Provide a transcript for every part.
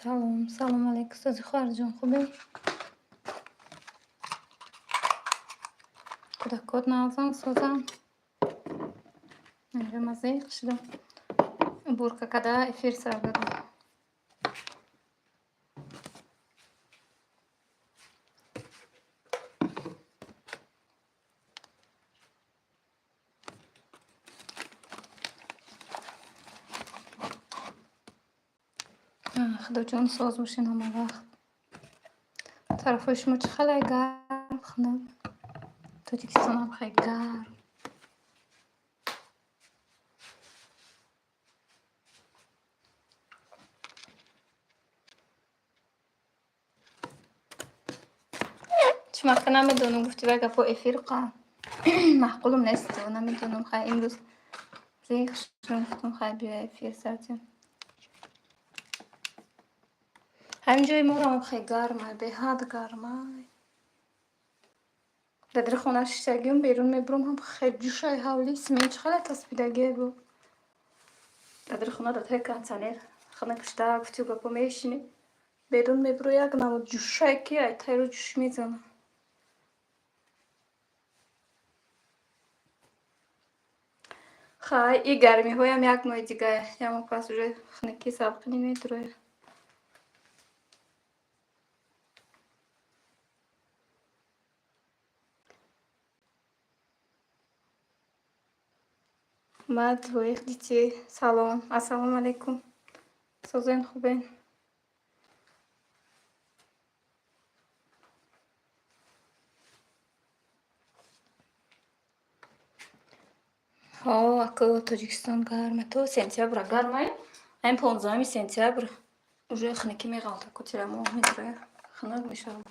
Салом, салом алейкум, устози хоҳарҷон, хубе? Кӯдакот нағзан, созан? Инҷо маззаи шудам. Бурка када эфир сар додам. Худоҷон, соз бошен ҳама вақт. Тарафҳои шумо чӣ хеле гарм, хунук? Тоҷикистонам хеле гарм. Чӣ мака намедонам, гуфти вай гапо эфир қа маъқулум нест, намедонам, хай имрӯз зиқ шудам, гуфтам хай биё эфир сар кунем. Ҳамин ҷои моро хеле гармай, беҳад гармай. Дар дари хона шиштагиам, берун мебурам, ҳам хеле ҷӯшай ҳавли, симент чӣ хеле таспидагие бу. Дар дари хона дар таи кондитсионер хунук шуда, гуфти гапо мешинӣ. Берун мебуру як намуд ҷӯшай ки ай тайру ҷӯш мезанад. Хай, и гармиҳоям як моҳи дига, як моҳ пас уже хунукӣ салқинӣ медурояд. Ма двоих детей. Салом. Ассалому алайкум. Созен, хубен? Ҳо, аку Тоҷикистон гарма. То сентябра гармай. Ҳамин 15 сентябр уже хунукӣ меғалта, ку тирамоҳ медурояд. Хунук мешавад.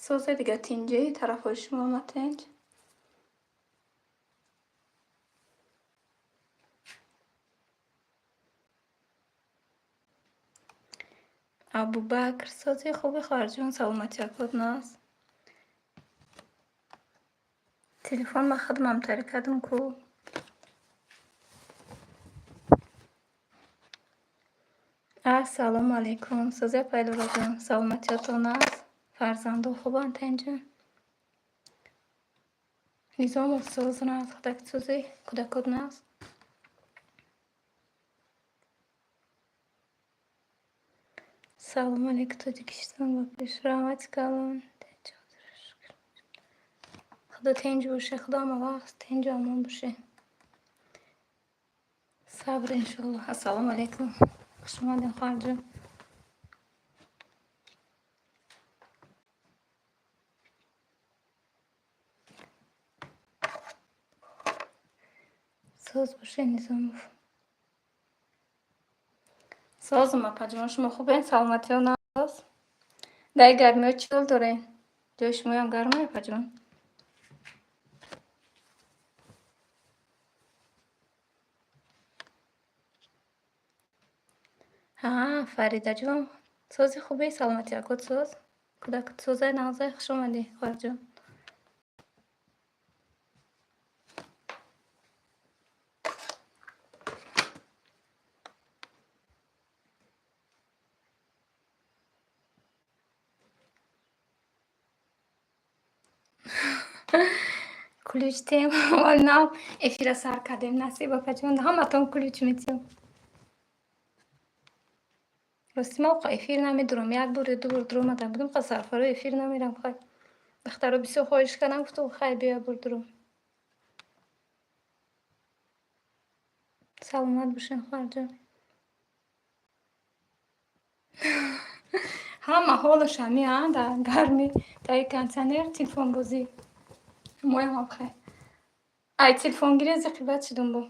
Созе дига тинҷӣ, тарафҳои шумо ма тинҷ. Абубакр, сози хуби хоҳарҷон, саломатӣ акот нағз. Телефон ма худмам тари кардам ку. Ассалому алайкум, сози апайлураҷон, саломатиётон нағз? Фарзандо хубанд тинҷа? Низомов соз нағз, худак созӣ, кӯдакот нағз? Салом алейкум, Тоҷикистон ба пеш. Раҳмати калон. Худо тинҷ боше, Худо ҳама вақт тинҷу амон боше. Сабр иншоаллоҳ. Ассалому алайкум. Хуш омадем, хоҳарҷон. Соз боше, Низомов. Созум, апаҷон, шумо хубен? Саломатиё нағз? Дар гармиҳо чӣ ҳол дорен? Ҷои шумоям гармай, апаҷон? Ҳа, Фаридаҷон, сози хубе, саломатӣ акот соз? Кӯдакот созай, нағзай? Хуш омадӣ, хоҳарҷон. Ключ тем, нав эфира сар кардем, насиб апаҷон, ҳаматон ключ метиҳам. Рости ма эфир намедурам, як бор ё ду бор дуромада будам, қа сарфаро эфир намерам, хай. Духтаро бисёр хоҳиш кардам, гуфтам хай биё як бор дуром. Саломат бошен, хоҳарҷон. Ҳама ҳолаш ҳами, а, дар гармӣ, таи кондитсионер телефонбозӣ. Моям ҳам хай. Ай телефонгирӣ зиқи бад шудум бо.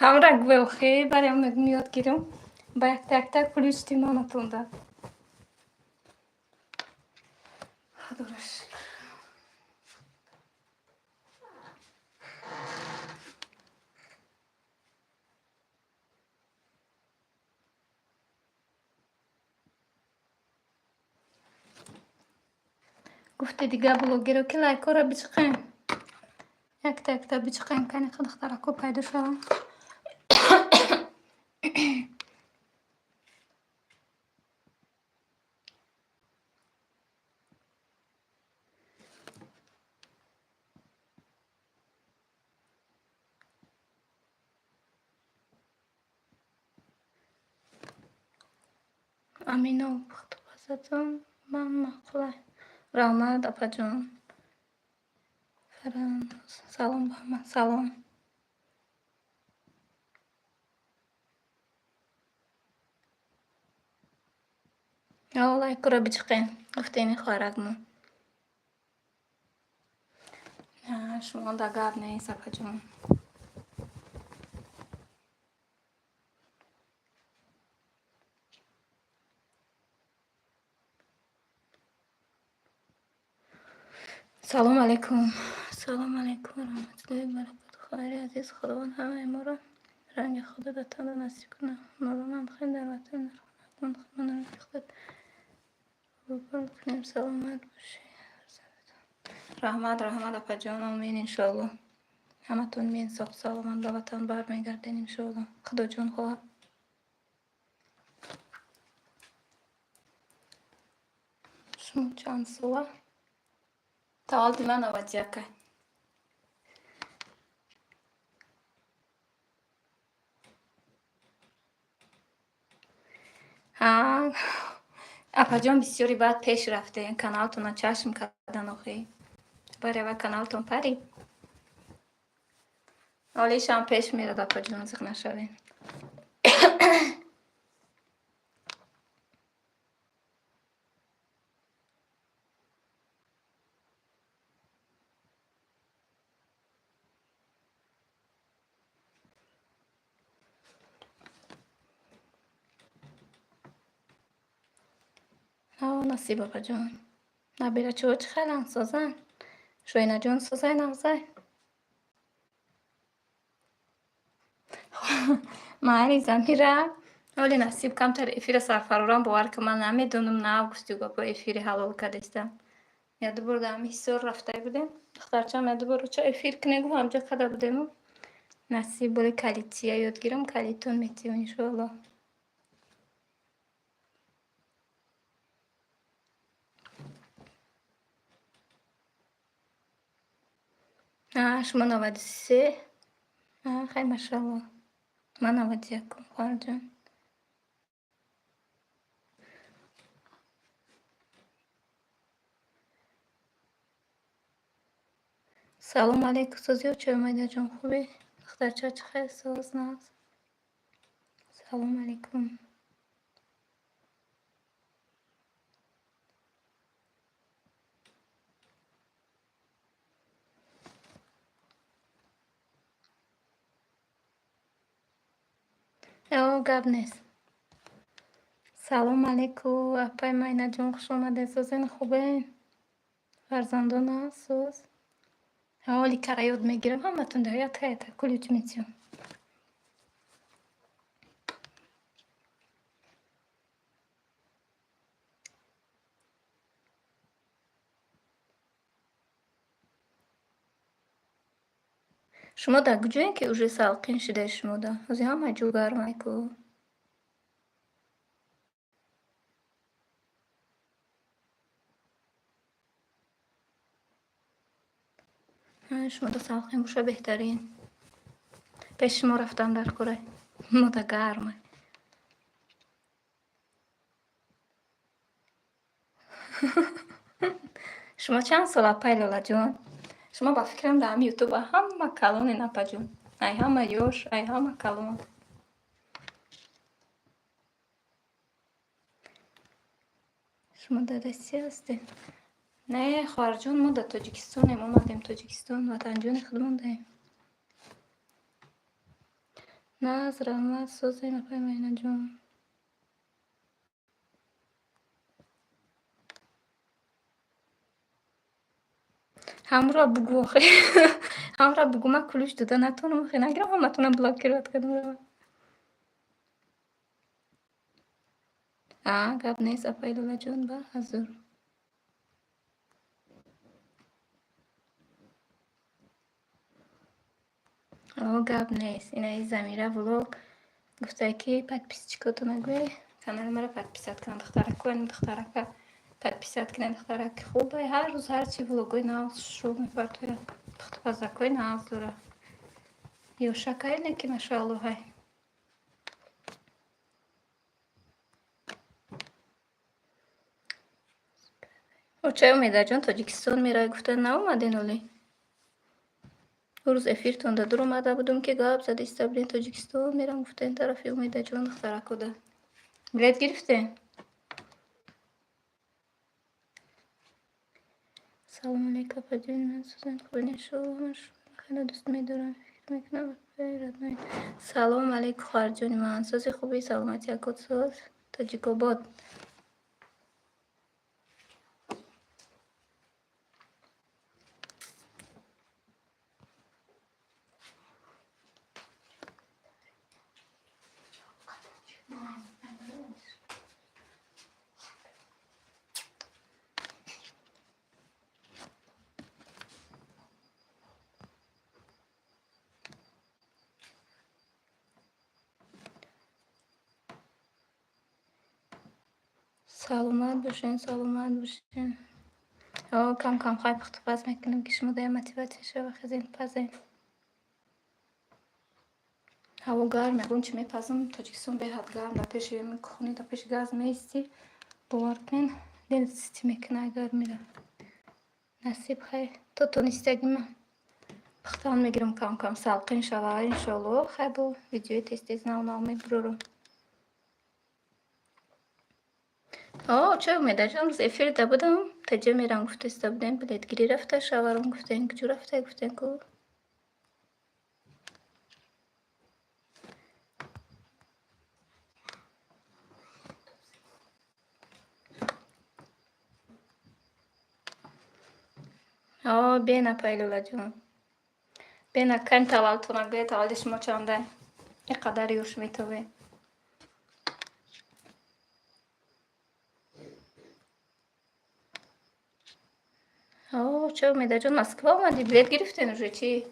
Ҳамра гӯё хе барем мегум ёд гирам. Ба якта якта ключ тим ҳаматонда. Худоро шукр. Гуфти дигар блогеро ки лайкҳоро бичиқем. Якта якта бичиқем, кани духтарако пайдо шаванд. Амино, пухтупазатон ман маъқулай. Раҳмат, апаҷон. Фараҳноз, салом ба ҳама. Салом. Лайкҳоро бичиқем. Гуфтени хоҳаракмон. Шумо да гап нест, апаҷон. Салом алейкум. Салом алейкум ва раҳматуллоҳи ва баракотуҳ. Хоҳари азиз, Худованд ҳамаи моро ранги худо дар тана насиб кунад. Ҳунарманд хел дар ватан, дар хонадон худмон худат рӯбарӯ кунем. Саломат бошед. Раҳмат, раҳмат, апаҷон. Омин, иншоаллоҳ. Ҳаматон менсоқ саломат ба ватан бармегардем, иншоаллоҳ. Худоҷон хоҳад. Шумо чанд сола? Таваллуди ман 91. Апаҷон, бисёри баъд пеш рафтем. Каналтона чашм кардан охи. Барева каналтон парид. Олишам пеш мерад, апаҷон, зиқ нашавед. Насиб, апаҷон. Набирачиҳо чӣ хеланд, созанд? Шоинаҷон, созай, нағзай? Майли, Замира. Оли насиб камтар эфира сарфарорам, бовар ки ман намедонам, нав гуфтӣ гапо эфири ҳалол кардистам. Яду бор дар ҳами Ҳисор рафтай будем. Духтарчам яду бор ча эфир кунем, гуфт, ҳамҷо када будему. Насиб боли калития ёд гирам, калитон метиё, иншоаллоҳ. Шумо 93? Хай, машаллоҳ. Ман 91-ум, хоҳарҷон. Салом алейкум, созӣ очои Майдаҷон, хубӣ? Духтарча чӣ хел, соз, нағз? Салом алейкум. Гап нест. Салом алейкум, апай Майнаҷон, хуш омадед. Созен, хубен? Фарзандона соз? Ҳоли кара ёд мегирам, ҳаматон дар якта якта ключ метиём. Шумо дар куҷоем, ки уже салқин шудаи шумода? Ҳозир ҳама ҷо гармай ку. Шумода салқин боша, беҳтарин. Пеши шумо рафтам дар курай. Мода гармай. Шумо чанд сол, апай Лолаҷон? Шумо ба фикрам дар ҳами ютуба ҳама калонен, апаҷон. Ай ҳама ёш, ай ҳама калон. Шумо дар Россия ҳастед? Не, хоҳарҷон, мо дар Тоҷикистонем, омадем Тоҷикистон, ватанҷони худ мондаем. Наз, раҳмат, созем, апай Майнаҷон. Ҳамро бугӯ охе. Ҳамро бугӯ, ман ключ дода натонам охе, нагирам ҳаматонам блокировать кардам рава. Гап нест, апай Лолаҷон, ба ҳазур. О, гап нест. Инаи Замира влог гуфтае, ки подписчикотона гӯе, канали маро подписать кунанд, духтарако, ин духтарака подписать кунед, духтараки хубе, ҳар рӯз ҳарчи влогои нав шоу мепартояд, пухтупазакҳои нав дорад. Ёшакае не ки машаалло ҳай. Очаи Умедаҷон Тоҷикистон меравӣ гуфта, наомаден олӣ? Рӯз эфиртонда дур омада будум, ки гап зада иста будем, Тоҷикистон мерам гуфтем тарафи Умедаҷон духтаракода. Билет гирифтем? Салом алейк, апаҷон, ман Сузан Хубинашова, ман шуморо хеле дӯст медорам, фикр мекунам апаи родной. Салом алейк, хоҳарҷони ман, сози хуби, саломати якот соз, Тоҷикобод. Саломат бошен, саломат бошен. О, кам кам хай пухтупаз мекунем, ки шумо дая мотиватсия шава, хезен пазен. Ҳаво гарм, ягон чи мепазам, Тоҷикистон беҳад гарм, дар пеши кухни, дар пеши газ меистӣ, бовар кунен, дил ситӣ мекунад гармира. Насиб хай, то тонистагима пухтан мегирам кам кам, салқин шава, иншоалло, хай бо видеои тез тез нав нав мебурорам. О, чой Умедаҷон, рӯз эфирда будам, таҷа мерам гуфтаиста будем, билетгирӣ рафта, шаваром гуфтем, куҷо рафта, гуфтем ку. О, бена Пайлулаҷон. Бена кайм таваллудтона гӯя, таваллуди шумо чанда? Ин қадар ёш метовед. О, чой Умедаҷон, Москва омадӣ, билет гирифтен уже чӣ?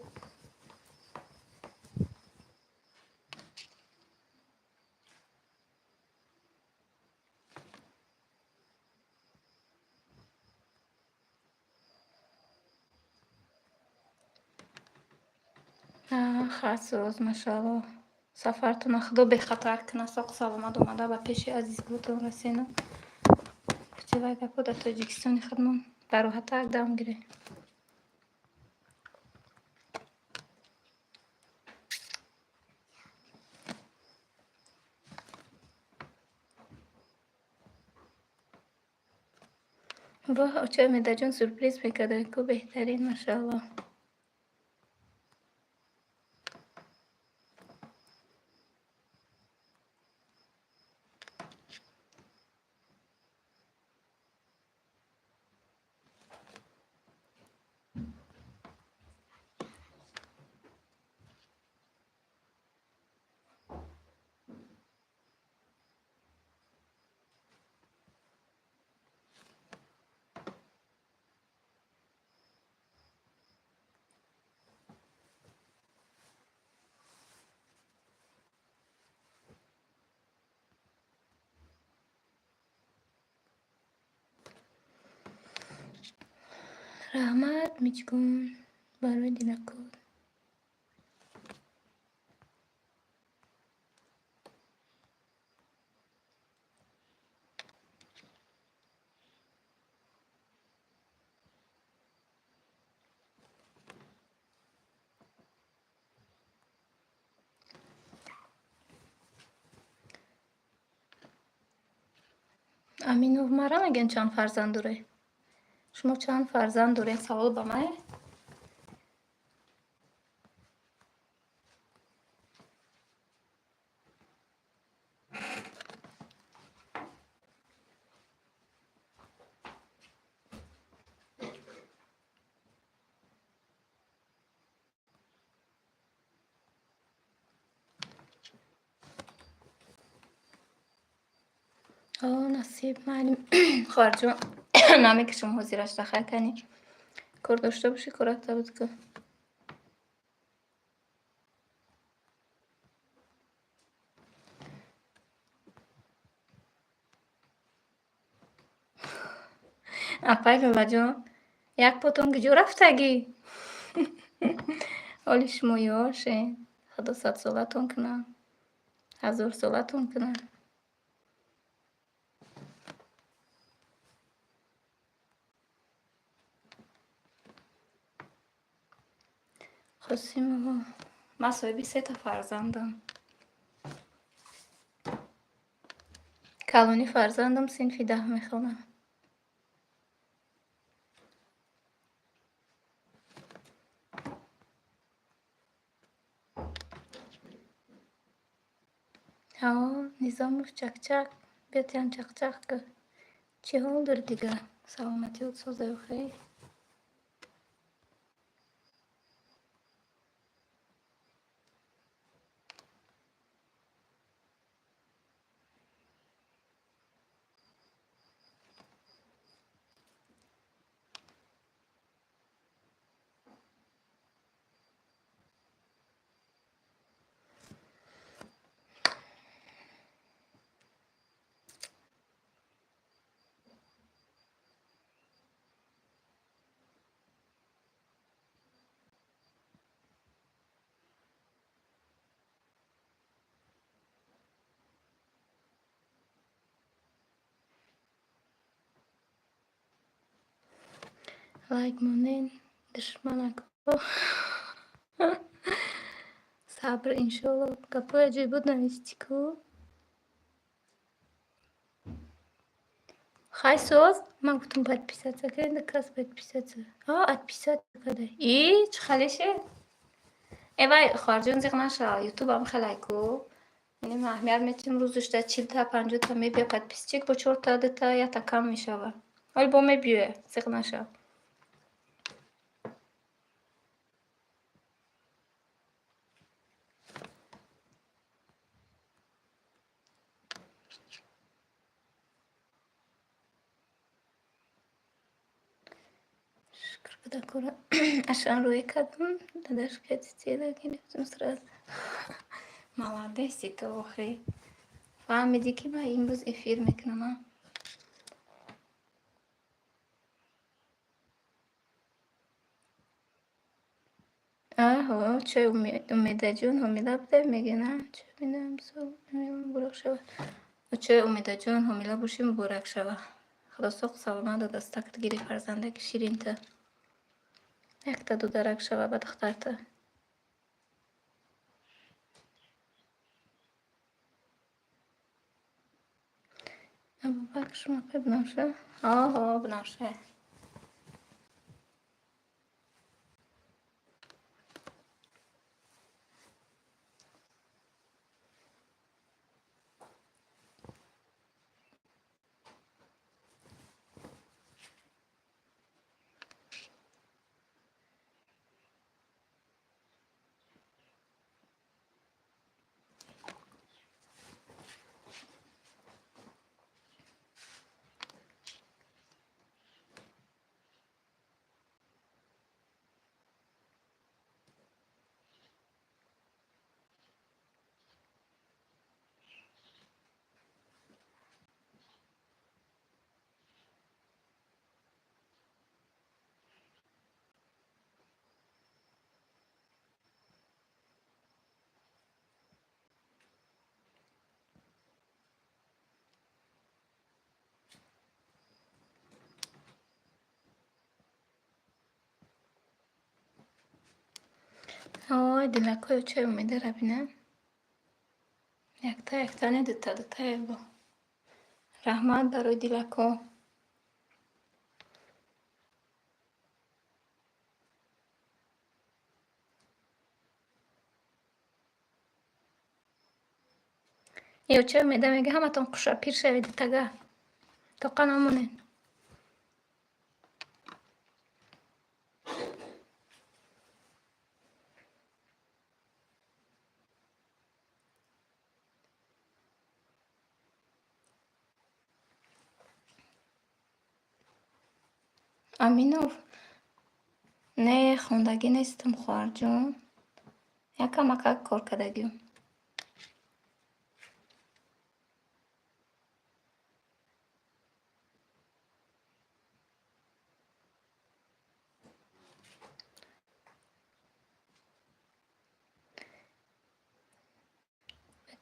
Хасоз, машаалло. Сафартона Худо бехатар кунад, соқ саломат омада ба пеши азизготон расена. Гуфти вай гапо дар Тоҷикистони худмон бароҳаттар дам гирем. Воҳ, очаи Умедаҷон сюрприз мекарда, ку беҳтарин, машаалло. Раҳмат, Мичгон, барои дилакор. Аминов мара мегӯянд, чанд фарзанд доред? Шумо чанд фарзанд доред? Савол ба ман? О, насиб, майли, хоҳарҷон, намекашам ҳозираш рахай кани. Кор дошта бошӣ, кората буд ку. Апай Лолаҷон, як потон куҷо рафтагӣ? Ҳоли шумо ёшен. Худо садсолатон кунад, ҳазорсолатон кунад. Қосимова, ман соҳиби сета фарзандам. Калони фарзандам синфи 10 мехонад. Ҳо, Низомов чакчак, биё тиам чақчақ кун. Чӣ ҳол дорӣ дига? Саломатиёт созаю хел? Лайк монен, душманакҳо. Сабр, иншоалло. Гапҳои аҷоибот навиштӣ ку? Хай соз, ман гуфтам подписаться кардем, кас подписаться. А, отписаться карда. И, чӣ халеше? Э вай, хоҳарҷон, зиқ наша, ютубам хелай ку. Яъне ман аҳамият метиҳам, рӯзушда 40-та, 50-та мебия подписчик, бо чорта, дута, якта кам мешава. Ҳоли бо мебиёя, зиқ наша. Шукр, кӯдакҳоро ашан рӯя кардам. Дадаш кати гирифтам сразу. Молодец-и ту охи. Фаҳмидӣ, ки ман имрӯз эфир мекунам, а? Аҳо, чой Умедаҷон ҳомила буда, мегӯян, а? Чой муборак шавад. Чой Умедаҷон, ҳомила бошӣ, муборак шавад. Худо соқ саломат дастакт гири, фарзандаки ширинта. Якта дударак шава ба духтарта. Абубакр, шумо апай Бунафша? Оҳо, Бунафша. Ой, дилакҳои чой Умедаро бинам. Якта якта не, дута дутае бо. Раҳмат барои дилакҳо. Ё чой Умеда мега, ҳаматон пир шавед, тага. Тоқа намонед. Аминов, не, хондагӣ нестам, хоҳарҷон. Якамакак кор кардагиам.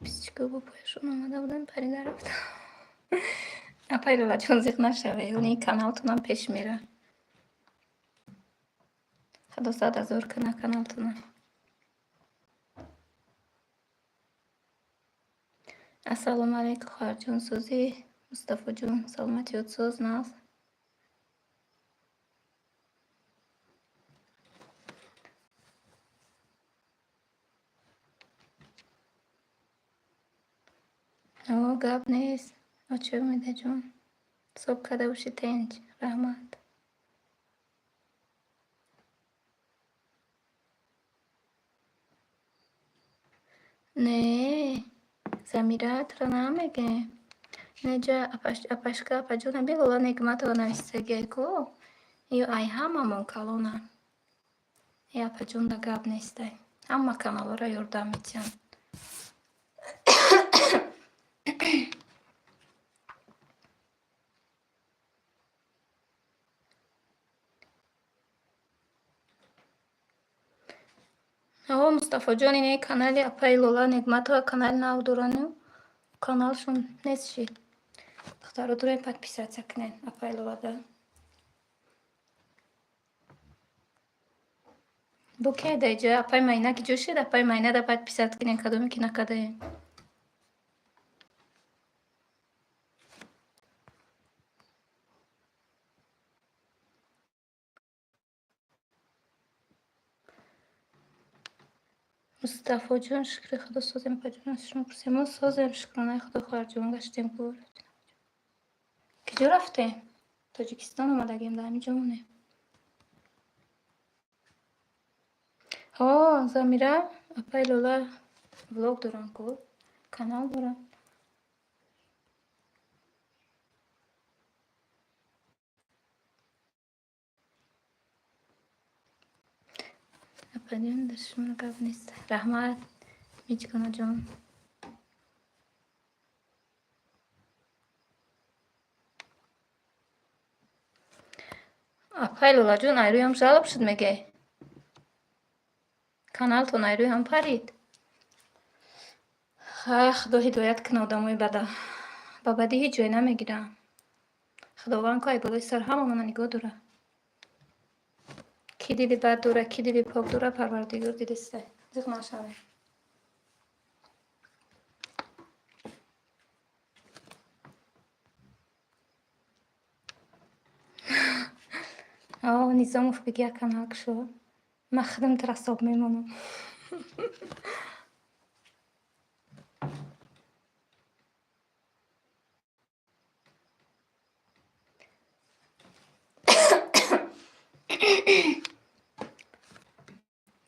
Подписчико бо пояшон омада буданд, парида рафта. Апай Лолаҷон, зиқ нашавед, ни каналтонам пеш мера. Худо 100 000 кана каналтона. Ассалому алайкум, хоҳарҷон, сӯзӣ, Мустафоҷон, саломатиёт, соз, нағз. О, гап нест, очи Умедаҷон. Ҳисоб карда бошӣ, тинч. Раҳмат. Не, Замира, туро намегем. Неҷа апашка, апаҷона, би Лола Негматова нависагиай ку. Ё ай ҳамамон калона. Э, апаҷонда гап нестай. Ҳама каналҳоро ёрдам метиҳанд. О, Мустафоҷон, ине канали апаи Лола Негматова канали нав дорану каналшон нест шид. Духтаро, дуроен, подписаться кунед апаи Лолада. Бо ки дар иҷо апаи Майна ки ҷо шид, апаи Майнада подписать кунед, кадоме ки накардаем. Мустафоҷон, шукри Худо, созем, апаҷон, аз шумо пурсем. Мо созем, шукронаи Худо, хоҳарҷон, гаштем ку. Киҷо рафтем? Тоҷикистон омадагем, дар ҳамин ҷо монем. Ҳо, Замира, апаи Лола влог доранд ку, канал доранд. Апаҷон, дар шумо гап нест. Раҳмат, Миҷгонаҷон. Апаи Лолаҷон, айрӯям жалоб шуд, меге. Каналтон айрӯям парид. Хай, Худо ҳидоят кунад одамои бада. Ба бадӣ ҳеҷ ҷой намегирам. Худованд ку ай болои сар ҳамамона нигоҳ дорад. Ки дили бад дора, ки дили пок дора, Парвардигор дидистай. Зиқ нашавед. О, Низомов, биги як канал кушо. Ман худам тура ҳисоб мемонам.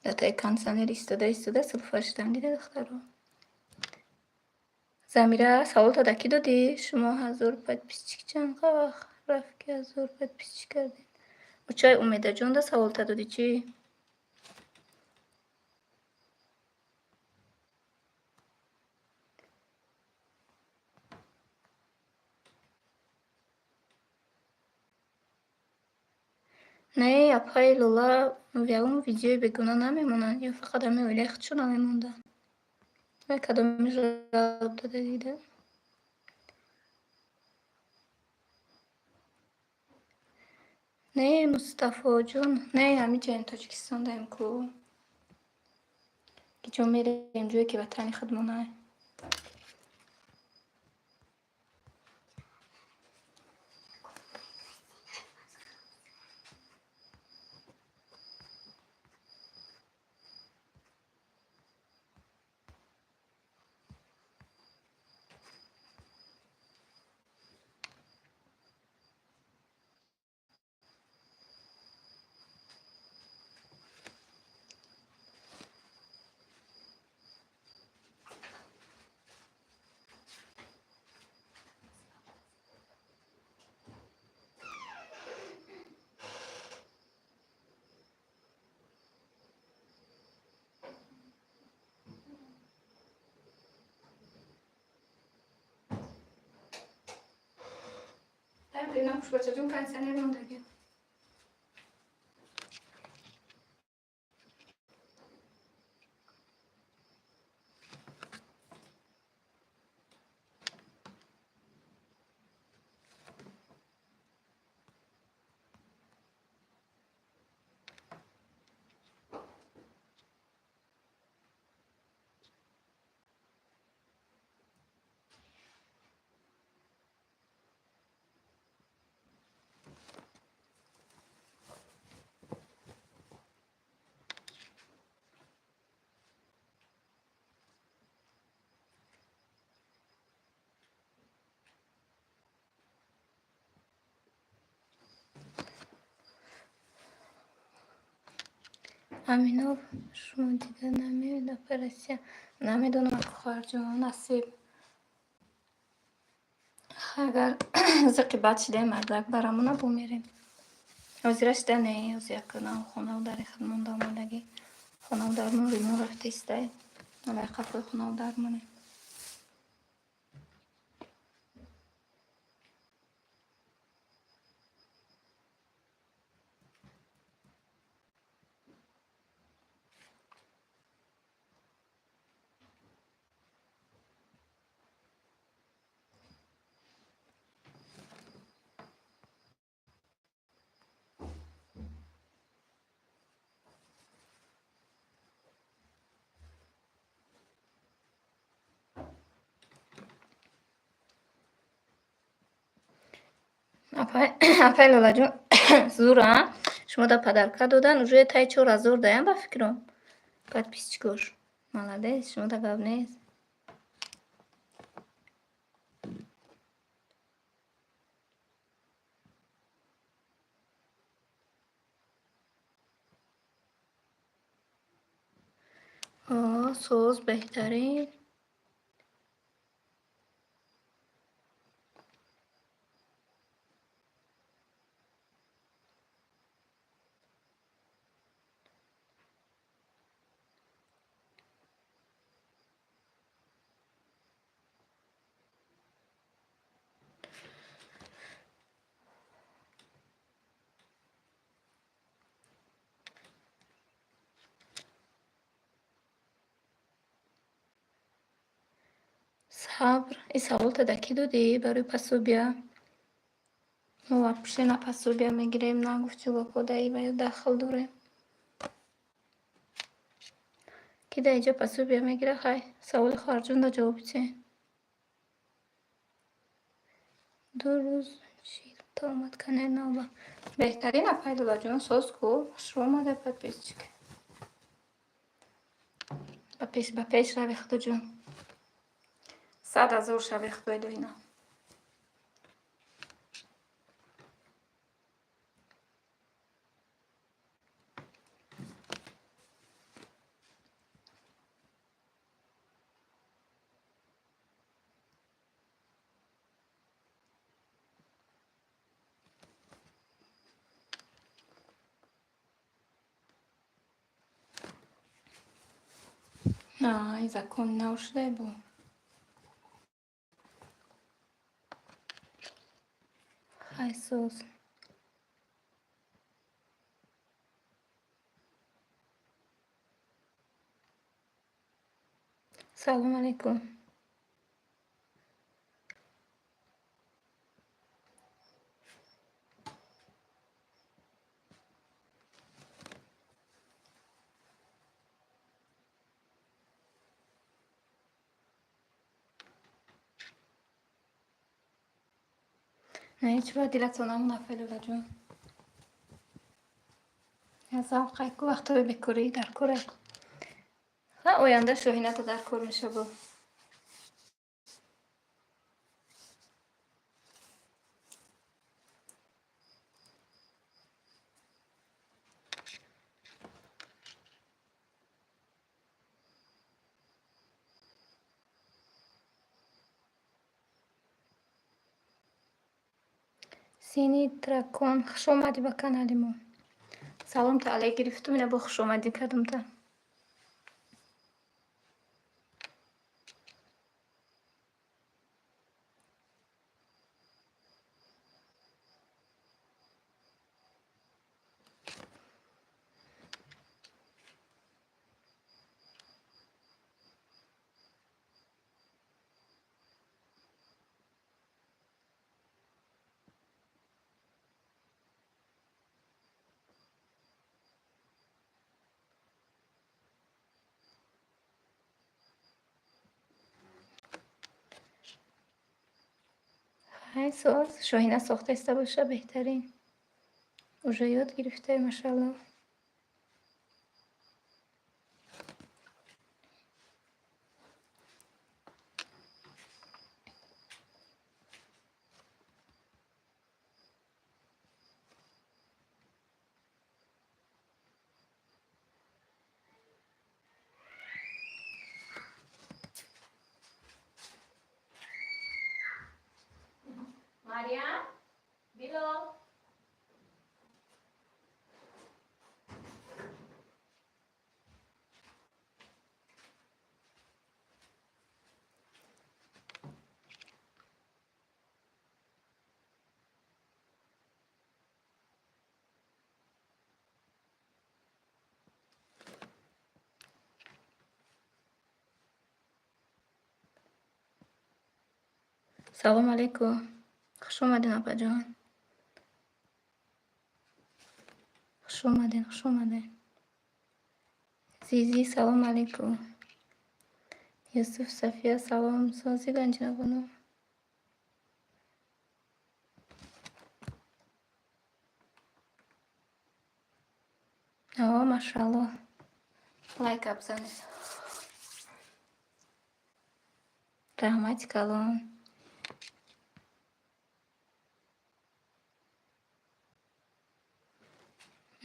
Датаи кондиционер истода истода сулфа шудам, дида, духтаро. Замира, саволто да кӣ додӣ? Шумо 1000 подписчик чанд вақт рафт, ки 1000 подписчик кардед? Очай Умедаҷон да саволта додӣ чӣ? Не, апаи Лола ягон видеои бегуна намемонанд ё фақат ҳамин оилаи худшон намемонданд. Вай кадоми жалоб дода дида? Не, Мустафоҷон, не, ҳамин ҷоем, Тоҷикистон даем ку. Ки ҷо мерем, ҷое ки ватани худмонай. Бачаҷон, кондиционер мондагӣ. Аминов, шумо дига намеоед апа Россия? Намедонам, хоҳарҷон, насиб. Агар зиқи бад шидаем, мардак барамона бумерем. Ҳозира шида не, ҳозир якнав хонаву дари худ монда омадагӣ. Хонаву дармон римон рафта истае. Алай қафои хонаву дармоне. Апай Лолаҷон, зур, а? Шумо да подарка додан, уже таи 4000 даям ба фикрам. Подписчикош. Молодец, шумо да гап нест. О, соз беҳтарин. Сабр. Ин саволта да кӣ додӣ барои пособия? Мо вообще на пособия мегирем, на гуфтю гапҳо даи ва ё дахл дорем. Ки дар инҷо пособия мегира, хай, саволи хоҳарҷонда ҷавоб бидиҳед. 2 рӯз чилта омад канали навба. Беҳтарин апай Лолаҷон, соз ку, хушрӯ омада подписчик. Ба пеш рави худоҷон. 100 000 шави худои доина. Ай, закон нав шудай бу. Хай соз. Салом алейкум. Не, ҳеҷ бояд дилатон намон апай Лолаҷон. Завқай ку вақтҳои бекорӣ дар кора. Ха, оянда шоҳината дар кор мешавад. Сини Дракон, хуш омадӣ ба канали мо. Салом та алай гирифтум, ина бо хушомадӣ кардум та. Хай соз, шоҳина сохта иста боша беҳтарин. Уже ёд гирифтаи, машалло. Марьям, Билол. Салом алейкум. Хуш омадин, апаҷон. Хуш омадин, хуш омадин. Зизи, салом алейкум. Юсуф, Сафия, салом. Сози, Ганҷинабону. О, машалло. Лайк бзанед. Раҳмати калон.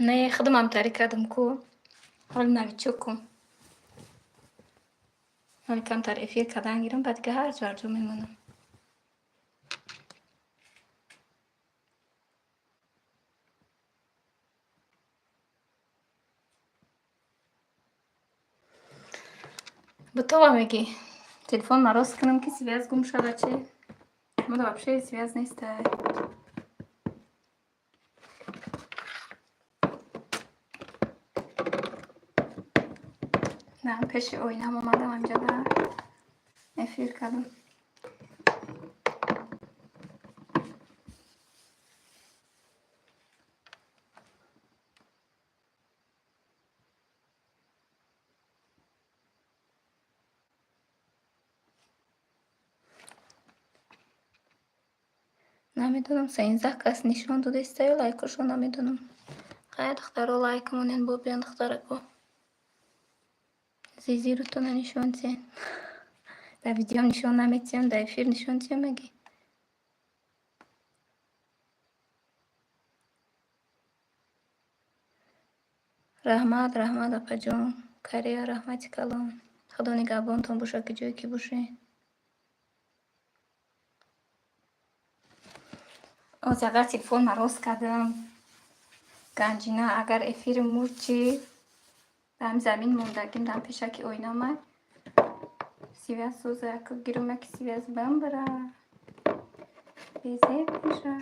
Не, худам ҳамтарӣ кардам ку. Ҳоли новичокум. Ҳоли камтар эфир кардан гирам, баъд дига ҳар ҷо ҳар ҷо мемонам. Бутова мегӣ. Телефон мароз кунам, ки связь гум шава, чи? Мода вообще связь нестай. На, пеши оинам омадам, ҳамҷода эфир кардам. Намедонам, 13 кас нишон додаиста ё лайкошо намедонам. Хай, духтаро, лайк монен, бо биён, духтарако. Зизи, рӯтона нишон тиҳен. Дар видеом нишон наметиҳам, дар эфир нишон тиҳам мегӣ. Раҳмат, раҳмат, апаҷон. Кария, раҳмати калон. Худо нигаҳбонтон бошад, ки ҷое ки бошед. Оз агар телефон мароз кардам, Ганҷина, агар эфири мурд чӣ? Дар замин мондагим, дар пешаки оинамай. Связь соза, яко гирум, яки связь бамбара. Безеб меша.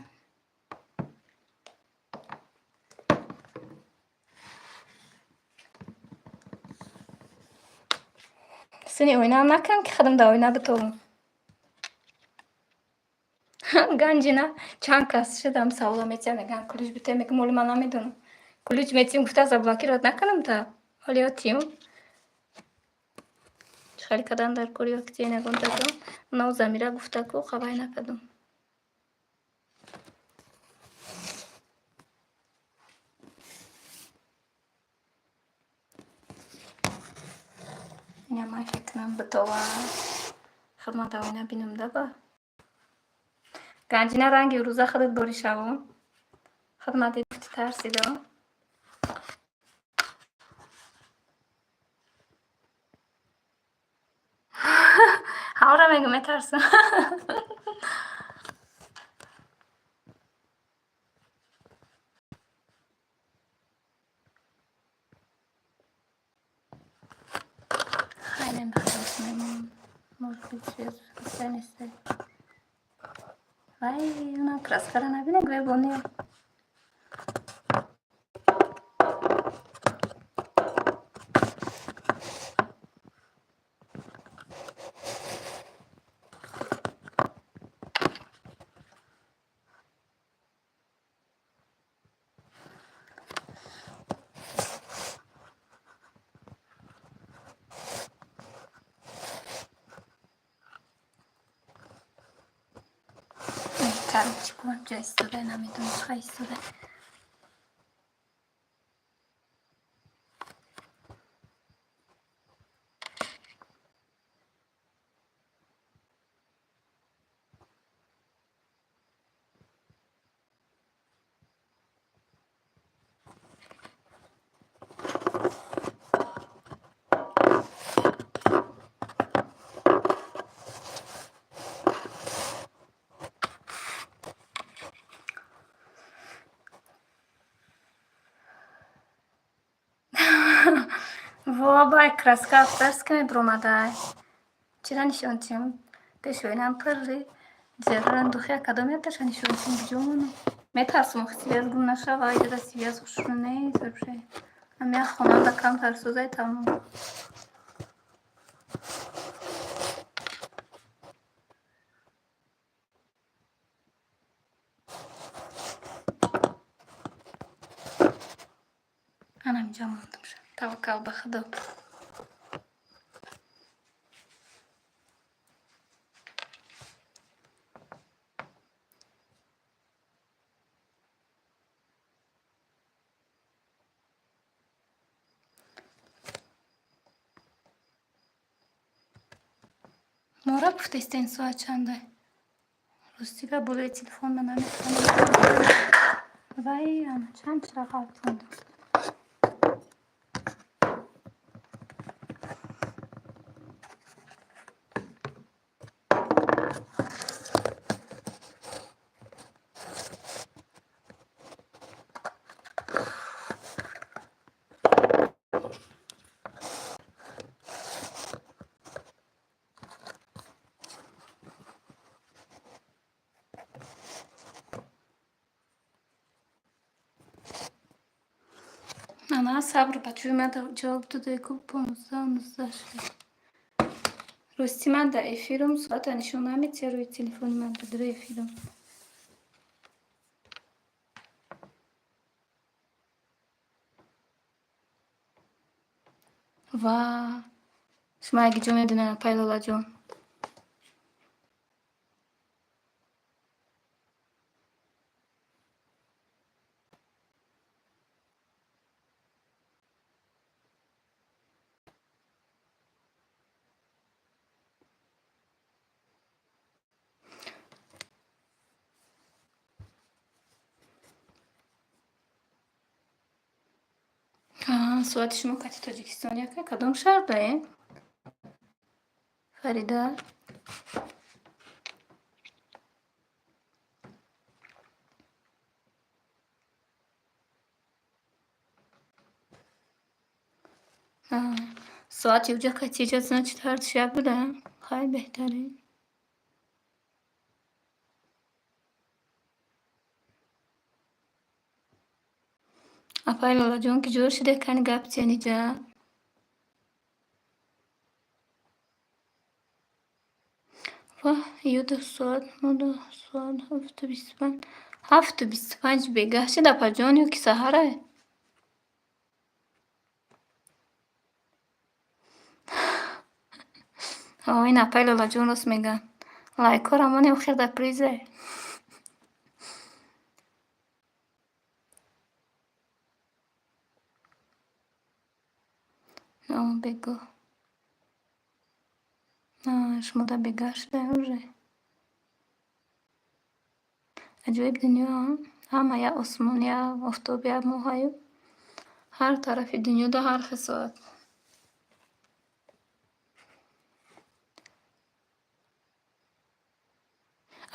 Сини оинаам накам, ки худам дар оина битобам. Ганҷина, чанд кас шудам, савола метиҳам, мегӯянд, ключ бите, мегӯям, оли ман намедонам. Ключ метиҳем гуфта, заблокировать накунам та. Ҳоли ё тиюм. Чӣ хеле кадан дар кори ё кития ягон тако. Нав Замира гуфта ку, хабар накардам. Ина ман фикр кунам битова. Худман дар оина бинам даба. Ганҷина, ранги рӯза худат бори шаву. Худман дид, гуфти тарсидо. Ҳавра мегӯ, метарсам. Хайнем бахтос мемон. Может быть, связь нестай. Вай, она краскара набине, гӯя бони. Коробочку ҳамҷо истода, намедонам чӣ истода. Во, бай краска авторски мебуромадай. Чира нишон тиҳам? Пешоинам пирри ҷерран духия кадом якташа нишон тиҳам, куҷо монам? Метарсум, охи связь гум нашава, иҷода связь хушрӯ нест вообще. Ам як хонанда камтар сӯзай, тамом. Анаминҷа мондамша. Таваккал ба Худо. Мора гуфтаистен, соат чандай? Ростига болои телефон ман наметавонам. Вай, ана чанд чира ғалтондам. Ана сабр, бачаҳои ман ҷавоб додаи ку, 15, 19 шуд. Рости, ман дар эфирам, соата нишон наметиҳад рӯи телефони ман дар эфирам. Ва шумо яки ҷо медонед, апай Лолаҷон? Соати шумо кати Тоҷикистон яка? Кадом шаҳр даем, Фарида? Соати уҷа кати иҷа, значит, ҳардуш як буда. Хай, беҳтарин. Апай Лолаҷон, ки ҷӯр шуде, кани гап тиен иҷа. Ваҳ, юду соат, моду соат 7:25. 7:25 бегаҳ шид, апаҷон, ё ки саҳарай? О, ин апай Лолаҷон рост мегӯяд. Лайкҳоро монем, хир дар призе. Бегоҳ. Шумода бегаҳ шуда уже. Аҷоиб дунё, ҳама як осмон, як офтоб, як моҳаю ҳар тарафи дунёда ҳар хел соат.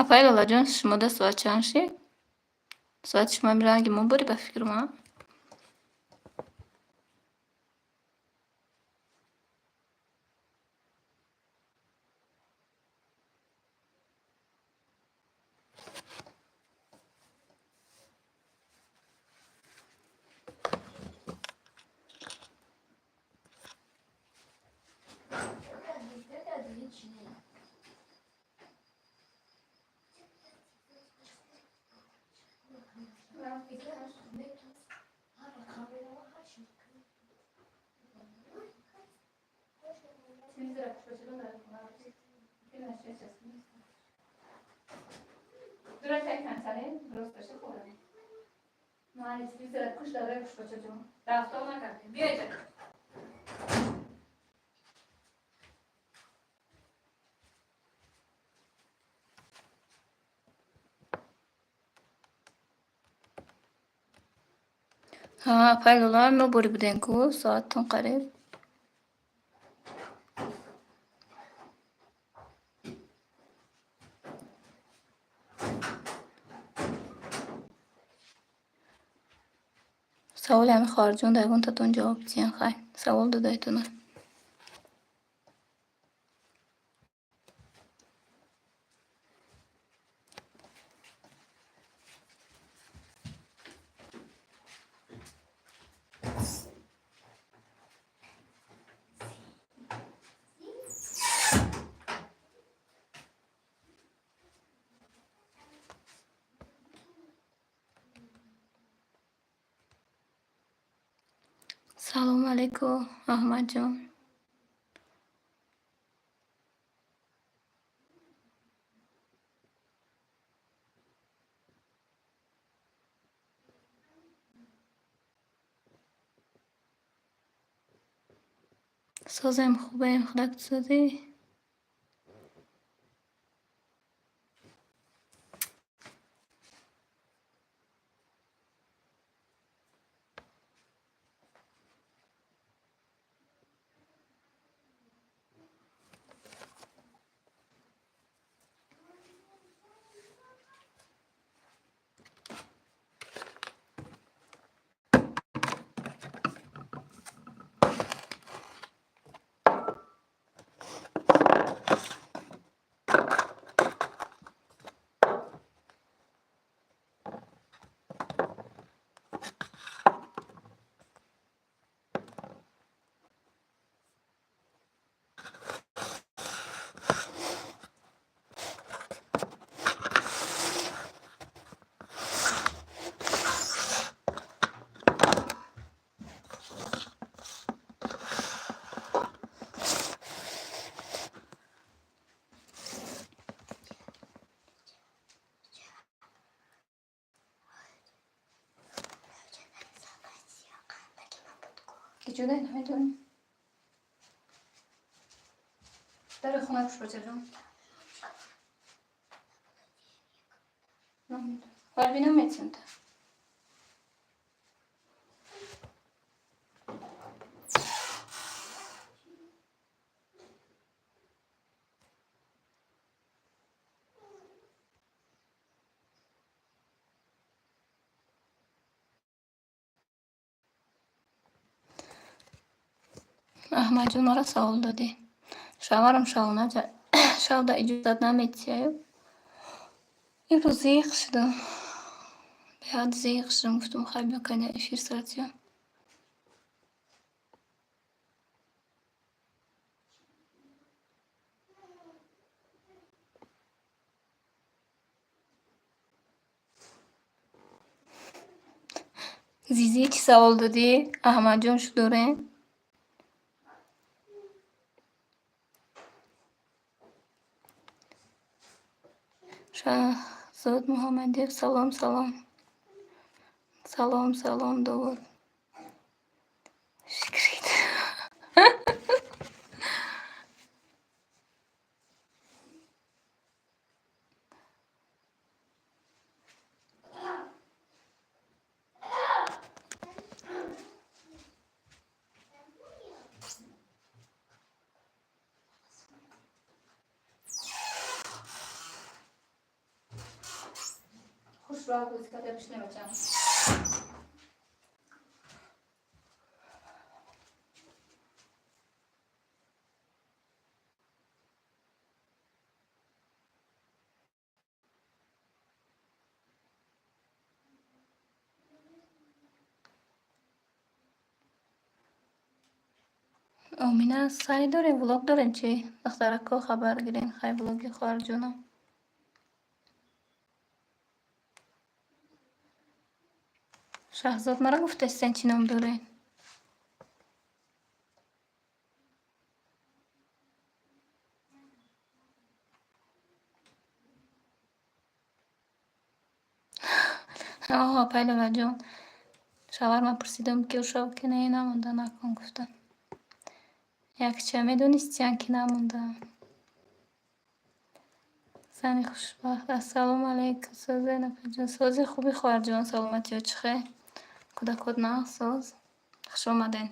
Апай Лолаҷон, шумода соат чанд шид? Соати шумо ранги мо бори, ба фикрум, а? Ҳа, апай Лола, мо бори будем ку, соаттон қариб. Саволи ҳами хоҳарҷон да ягонтатон ҷавоб диҳем. Хай, савол додаитона. Салому алайкум, Аҳмадҷон. Созем, хубем, худак созӣ? Киҷодай намедонӣ? Дари хона куш, бачаҷон. Фарбина метсунта. Аҳмадҷон, маро савол додӣ. Шавҳарам шавда иҷозат наметиҳаю. Имрӯз зиқ шудам. Беҳад зиқ шудам. Гуфтам, хай, биё, кайна эфир сар. Зизӣ, чӣ савол додӣ? Аҳмадҷон шудорем? Шаҳзод Муҳаммадиев, салом, салом. Салом, салом, Довуд. Шикрит. Хушроҳ бозӣ карда бишне, бачам. Омина, сай дорем, влог дорем чӣ? Духтарако, хабар гирен, хай, влоги хоҳарҷонам. Шаҳзод, маро гуфтастен, чӣ ном дорен? Оҳ, апай Лолаҷон. Шавҳарман пурсидам, ки шав ки не, намонда, накун гуфтам. Якча медонистиян, ки намондаам. Зани хушбахт. Ассалому алайкум, созен, апаҷон. Сози, хуби, хоҳарҷон, саломатиё чӣ хел? Кӯдакот нағз, соз? Хуш омадед.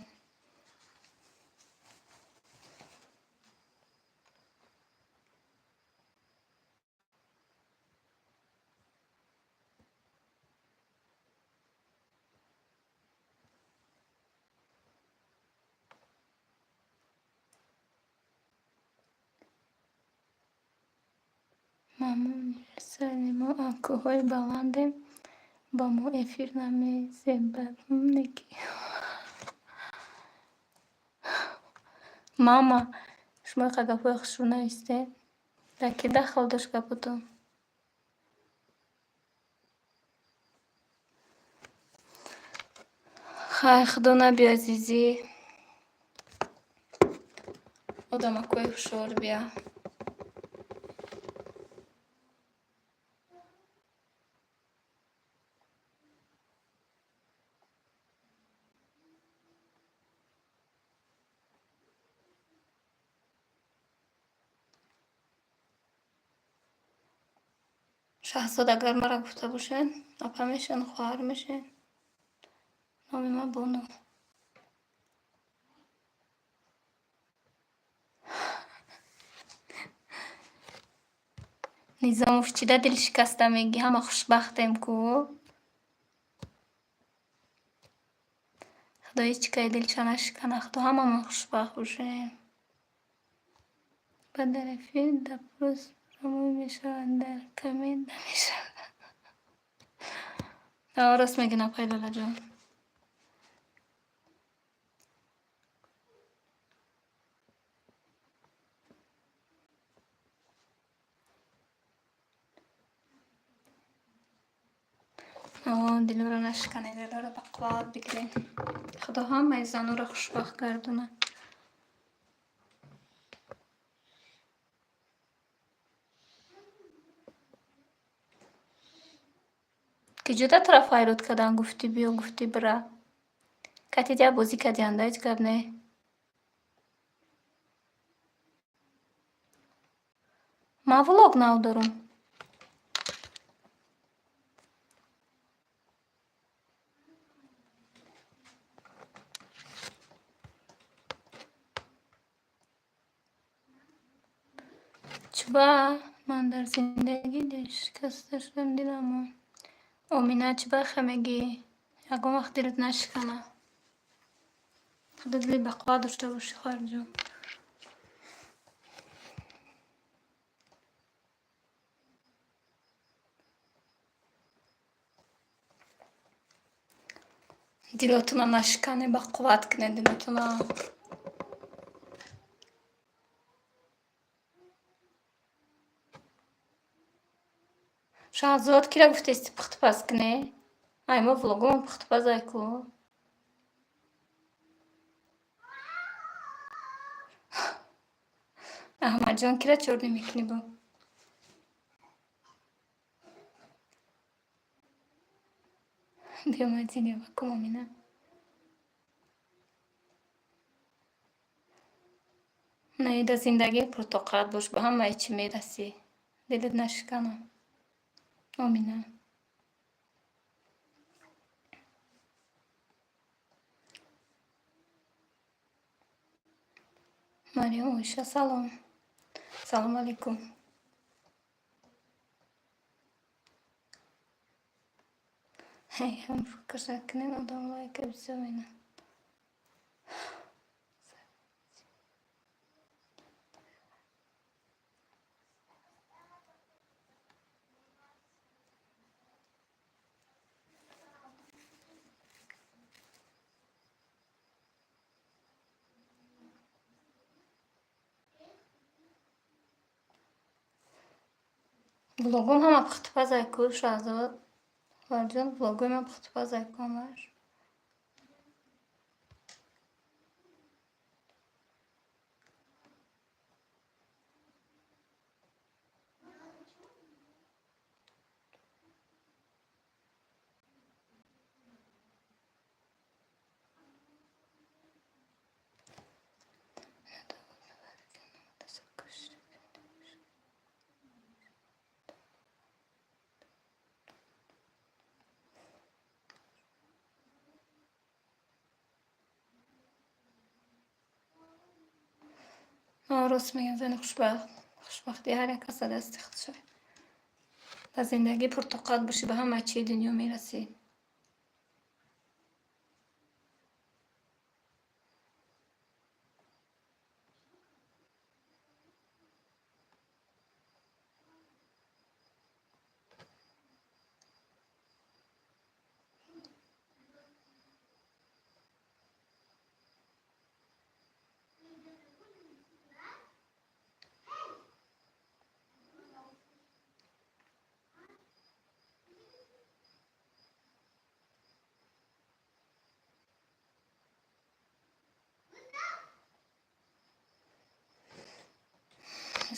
Мамо универсалӣ, мо аз кӯҳҳои баландем, ба мо эфир намезебад. Неки. Мама, шумо иқа гапҳои хушрӯ навистед? Дар кӣ дахл дошт гапотон? Хай, худо набиё, азизӣ. Одамакҳои ҳушёр бия. Шаҳзод, агар мара гуфта бошед, апа мешен, хоҳар мешен. Номи ман Бону. Низомов, чида дилшикаста мегӣ? Ҳама хушбахтем ку. Худо ҳеҷ кай дилша нашикана, худо ҳамамон хушбахт бошем. Баъд дар эфир допрос прямой мешавад, дар коммент намешавад. Рост мегӯ, апай Лолаҷон. Дилоро нашиканед, дилоро ба қувват бигиред. Худо ҳамаи занонро хушбахт гардонад. Киҷода тура файрод кардан, гуфтӣ биё, гуфтӣ бира? Кати дия бозӣ кардианда, ҳеҷ гап не. Ман влог нав дорум. Чӯба ман дар зиндагӣ дилшикаста шудам, диламон. Омина, чӯба хе мегӣ? Ягон вақт дилат нашикана. Худо дили бақувват дошта бошӣ, хоҳарҷон. Дилотуна нашикане, бақувват кунед дилотуна. Шаҳзод, кира гуфтести пухтупаз кунӣ? Ай, мо влогомон пухтупазай ку. Аҳмадҷон, кира чорнӣ мекунӣ бо? Биё мадине вакум, Омина. Наида, зиндагӣ пуртоқат бош, ба ҳамаи чӣ мерасӣ. Дилат нашикана. Омина. Марьям, Оиша, салом. Салом алейкум. Ҳей, ҳам фикрша кунем, одам лайка бисёр менад. Влогом ҳама пухтупазай ку, Шаҳзод. Хоҳарҷон, влогои ман пухтупазай ку ҳамаш. Рост мегӯям, зани хушбахт. Хушбахтии ҳар як кас дар дасти худшай. Дар зиндагӣ пуртоқат бошӣ, ба ҳамаи чии дунё мерасӣ.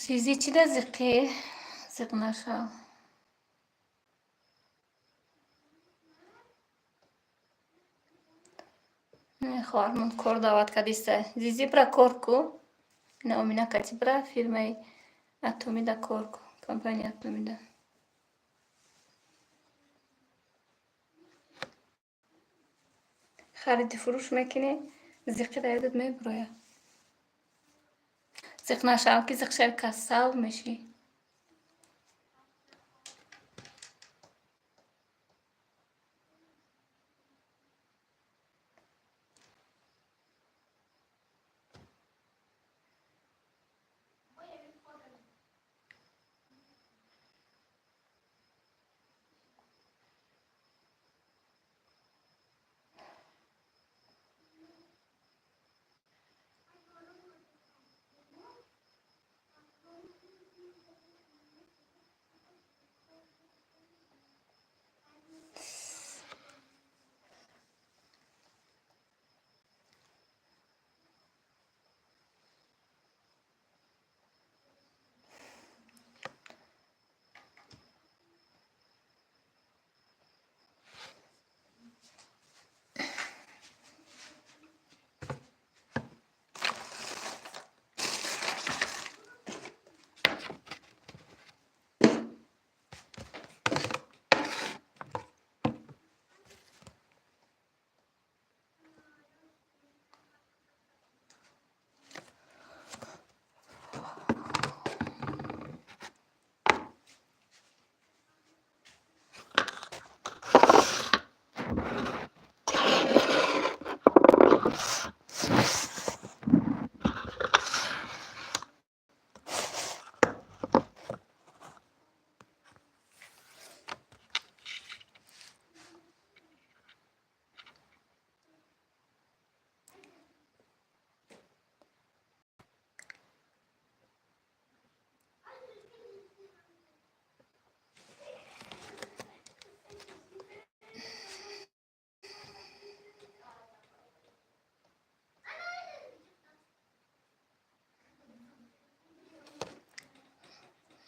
Зизи чӣ да зиқӣ? Зиқ нашав. Хоҳармон кор даъват кардиста. Зизи бира кор ку. Ина Омина кати бира фирмаи Атомида кор ку. Компания Атомида. Хариди фурӯш мекунӣ, зиқӣ да ёдат мебирояд. Зиқ нашав, ки зиқ шави касал мешӣ.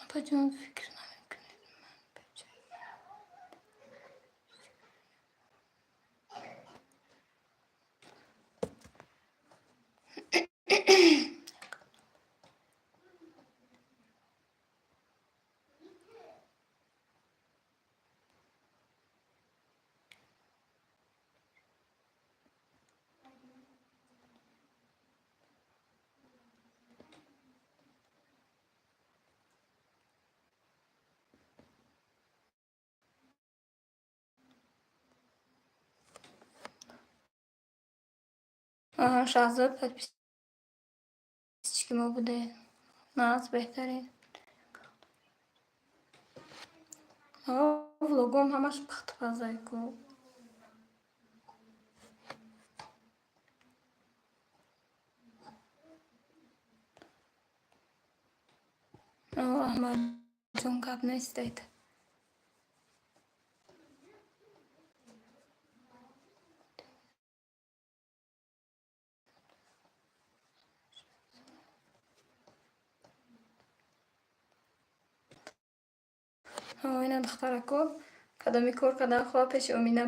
Апаҷон, фикр намекунед, ман ба ҷои Шаҳзод подписчики мо буде. Наз беҳтарин. Влогом ҳамаш пухтпазай ку. Аҳмадҷон, гап нестед. Ина духтарако, кадоми кор кардан хоҳа, пеши Омина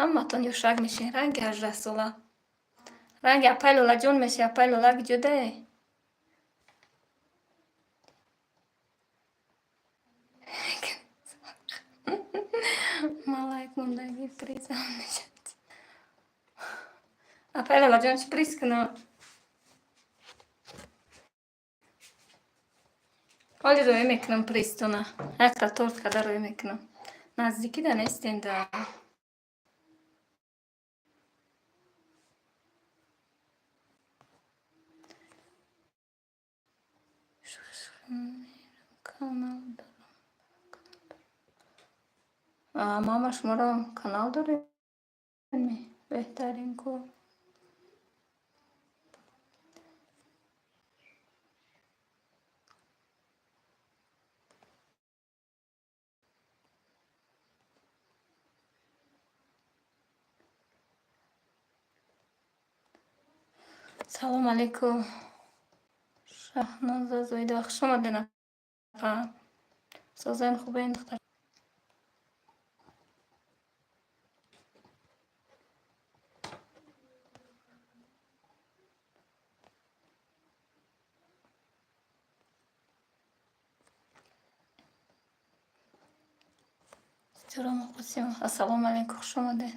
ҳаматон ёшак мешин, ранги 18-сола. Ранги апай Лолаҷон меши, апай Лола киҷодае? Малайк мондагӣ призам мешад. Апай Лолаҷон, чӣ приз кунам? Ҳоли рӯя мекунам призтона. Якта торт када рӯя мекунам. Наздикӣ да нестем да. Канал дорам. Мама, шуморо канал дорем? Беҳтарин кор. Салом алейкум. Шаҳноза Зоидова, хуш омадед, апа. Созен, хубен, духтар? Ситора Муқосимова, ассалому алайкум, хуш омадед.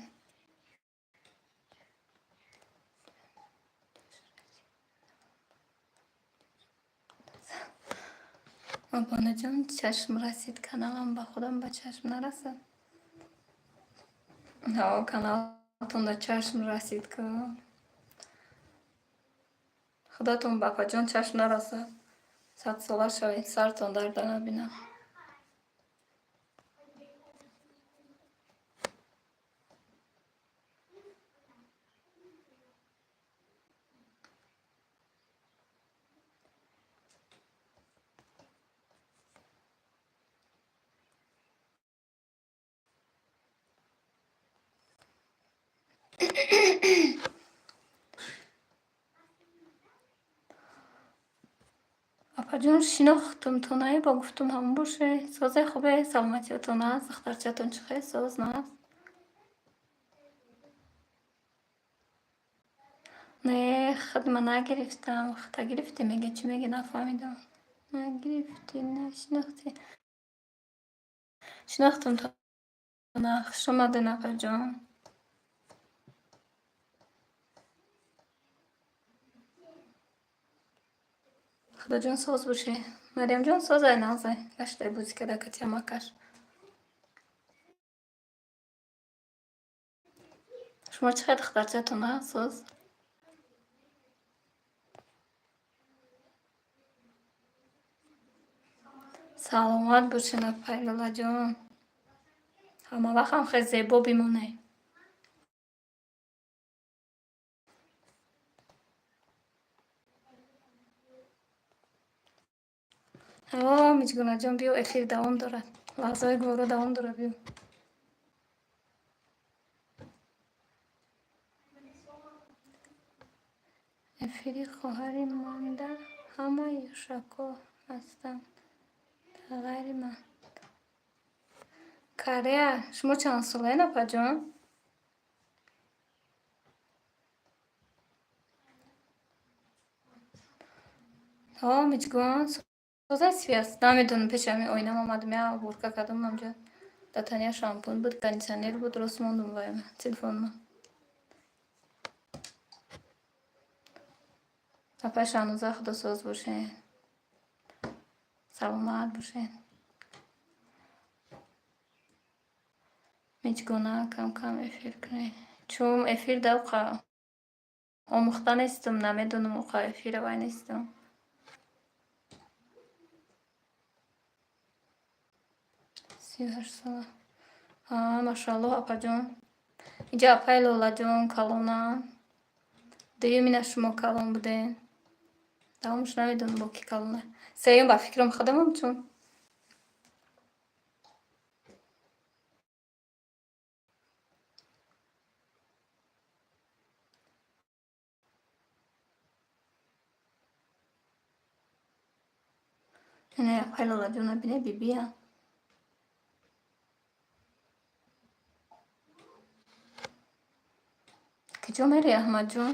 Абонаҷон, чашм расид каналам, ба худам ба чашм нарасад. Ҳо, каналтон да чашм расид ку. Худатон ба апаҷон чашм нарасад. Садсола шавед, сартон дарда набинам. Апаҷон, шинохтум тонае, бо гуфтум ҳамон боше. Созе, хубе, саломатиятон аст, духтарчатон чӣ хел, соз наст? Не, худма нагирифтам. Худта гирифтӣ, меге, чӣ меге, нафаҳмидам. Нагирифтӣ, нашинохтӣ. Шинохтум тона. Хуш омадед, апаҷон. Худоҷон, соз бошӣ. Марьямҷон, созай, нағзай. Гаштай, бозӣ карда кати амакаш. Шумо чӣ хел, духтарчатон а соз? Саломат бошед, апай Лолаҷон. Ҳамавақт ҳам хел зебо бимонед. О, Миҷгунаҷон, биё, эфир давом дорад. Лаҳзаҳои гуворо давом дорад, биё. Эфири хоҳари монда ҳама юшако ҳастанд, дар ғайри ман. Корея, шумо чанд солаед, апаҷон? Ҳо, Миҷгун, созай связь. Намедонам, пеши ҳамин оинам омадам, як уборка кардам ҳамҷо. Дар таня шампун буд, кондитсионер буд, рост мондум вайма, телефонма. Апай Шаҳноза, худосоз бошед. Саломат бошед. Миҷгуна, кам-кам эфир кунед. Чун эфир давқа омӯхта нестам, намедонам, уқа эфира вай нестам. 38 сола. А, машааллоҳ, апаҷон. Инҷа апай Лолаҷон калонанд. Дуюмина шумо калон будед. Давомаш намедонам, бо ки калона. Сеюм ба фикрам худамам, чун. Не, апай Лолаҷона бине, бибия. Куҷо мерӣ, Аҳмадҷон?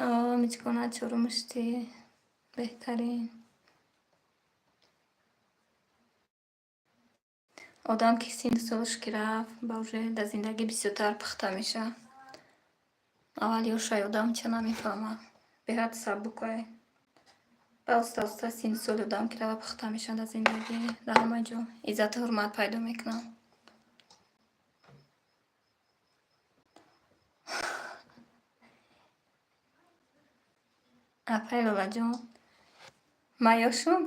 О, Миҷгуна, чорумушти. Беҳтарин. Одам ки синну солаш ки рафт, ба уже дар зиндагӣ бисёртар пухта мешавад. Аввал ёшай одам ча намефаҳмад. Беҳад сабукай. Ба оста оста синну соли одам ки рава, пухта мешавад дар зиндагӣ, дар ҳама ҷо иззату ҳурмат пайдо мекунад. Апай Лолаҷон, ман ёшум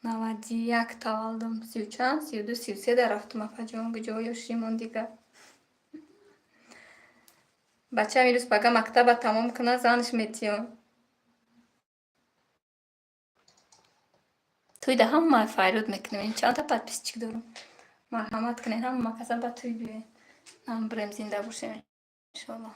91 таваллудам, сию чанд, 32, 33 дар рафтум, апаҷон, куҷо ёшӣ мондига? Бачаам ирӯз пага мактаба тамом кунад, занаш метиём. Тӯйда ҳама файруд мекунем. Чандта подписчик дорам. Марҳамат кунед, ҳама каса ба тӯй биёед. Нам бирем, зинда бошем, иншоалло.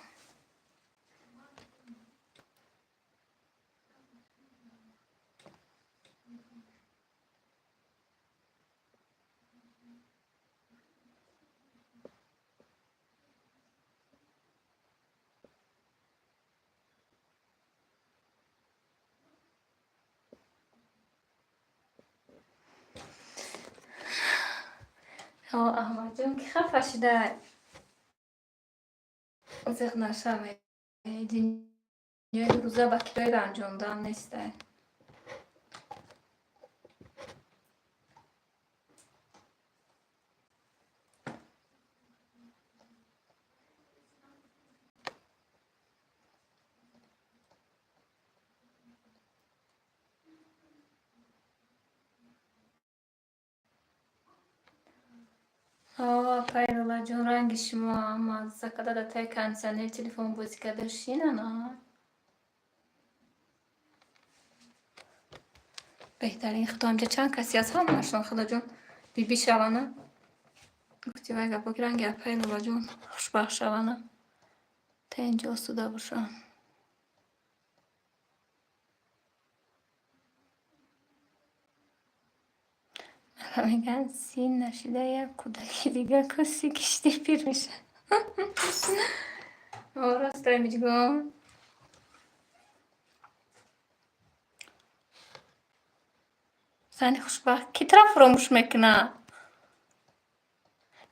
Аҳмадҷон, ки хафа шуда, зиқ нашавед. Дунёи рӯза ба кирои ранҷондан нестай. Апай Лолаҷон, ранги шумо мазза када дар таи кондитсионер телефон бозӣ карда шинана. Беҳтарин худо, инҷа чанд каси аст, ҳамашон худоҷон бибӣ шавана. Гуфти вай гапо ки ранги апай Лолаҷон хушбахт шавана. Та инҷо осуда бошанд. Мегӯянд, син нашида як кӯдаки дига кӯси киштӣ пир мешавад. Ростай, миҷгон. Зани хушбахт ки тра фуромӯш мекунад?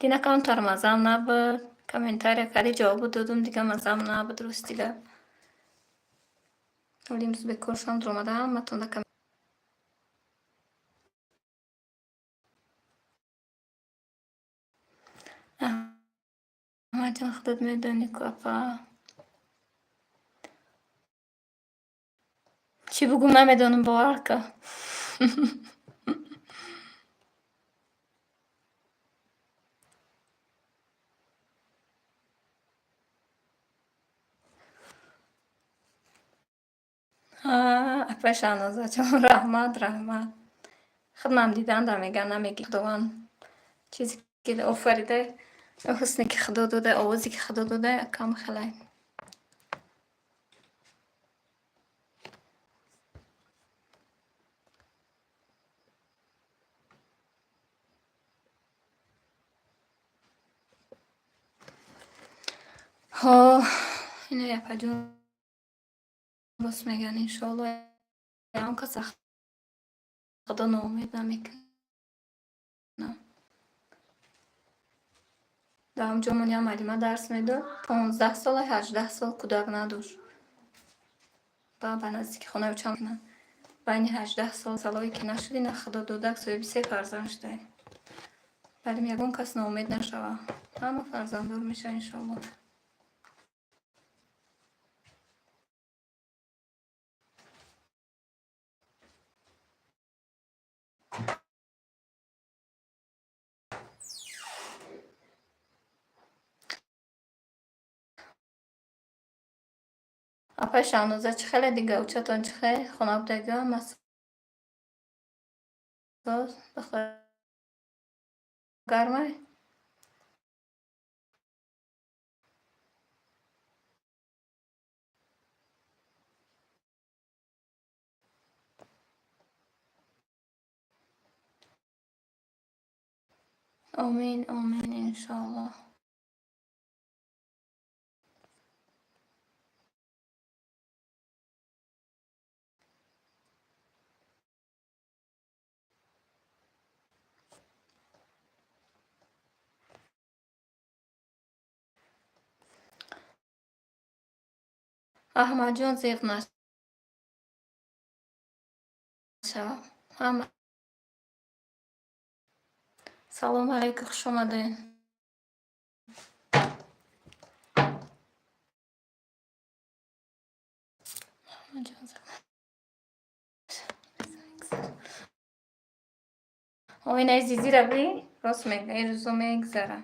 Дина камтар маззам набуд. Комментария кардӣ, ҷавобу додум, дига маззам набуд, рости гап. Ҳоли имрӯз бекор шудам, дуромада ҳаматон да Аҳмадҷон, худат медонӣ ку, апа. Чӣ бугум, намедонам, бовар кун. Апай Шаҳнозаҷон, раҳмат, раҳмат. Худмам диданда мегӯян, намегӣ, Худованд чизе ки офарида, ҳусне ки Худо дода, овозе ки Худо дода, кам хелай. Ҳо, ино апаҷон рост мегӯянд, иншоалло ягон каса Худо ноумед намекунад. Дар ҳамҷо мон як муаллима дарс медод, 15 сола, 18 сол кӯдак надошт. Ба наздики хонаи очам байни 18 сол салое ки нашуд, ина Худо додак, соҳиби се фарзанд шудаем. Балем, ягон кас ноумед нашава. Ҳама фарзанддор мешавад, иншоалло. Апай Шаҳноза, чӣ хеле дига, учатон чӣ хел, хонабудагиҳо ҳама соз, гармай? Омин, омин, иншоалло. Аҳмадҷон, зиқ нашав. Ҳама салому алайкум, хуш омадед. Аҳмадҷон, зиқ оинаи зизира би, рост мега, ин рӯзо мегзара.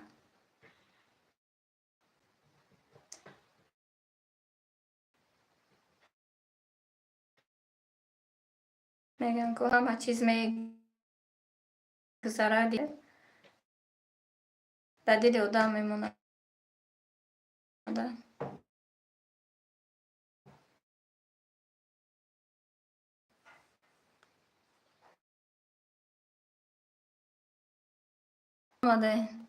Мегӯянд, ку ҳама чиз мегузарад. Дар дили одам мемонад. Омадаед.